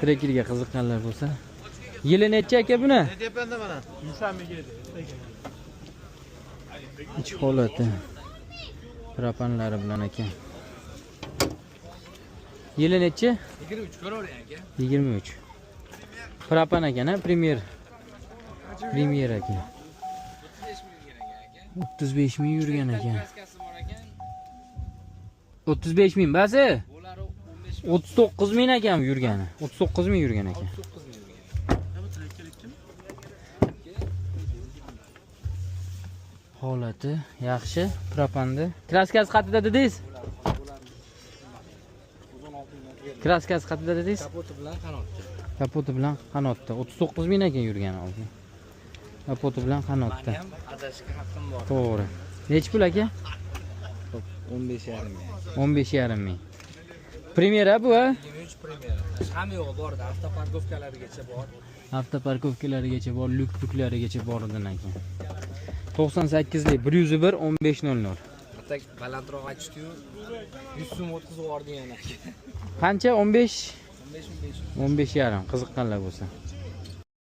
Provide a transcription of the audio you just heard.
Trekkerga qiziqqanlar bo'lsa. Yili necha aka buni? Ne deyapman mana? Ich holati. Propanlari bilan aka. Yili necha? 23 ko'ravering aka. 23. Propan ekan, ha, Premier. Premier aka. 35 ming yurgan ekan aka. 35 ming yurgan ekan. Kraskasi bor ekan. 35 ming basi. Bo'lari 15 ming. 39 ming ekan yurgani. 39 ming yurgan ekan. 39 ming yurgan. Holati yaxshi, propanda. Kraskasi qayerda dedingiz? Kraskasi qayerda dedingiz? Kapoti bilan qanotda. Kapoti bilan qanotda. 39 ming ekan yurgani hozir. Kapoti bilan qanotda. Mani ham adashga haqqim bor. To'g'ri. Nechi pul aka? 15,5 ming. 15,5 ming. Premyera bu, ha? 23 Premier. Hamma yo'g'i bor edi, avtoparkovkalarigacha bor. Avtoparkovkalarigacha bor, lyuk puklarigacha bor ekan. 98lik 101 15.00. Atak balandroq aytishdi-yu, 100 so'm o'tkazib yubordi yana aka. Qancha? 15 15 500. 15,5 qiziqqanlar bo'lsa.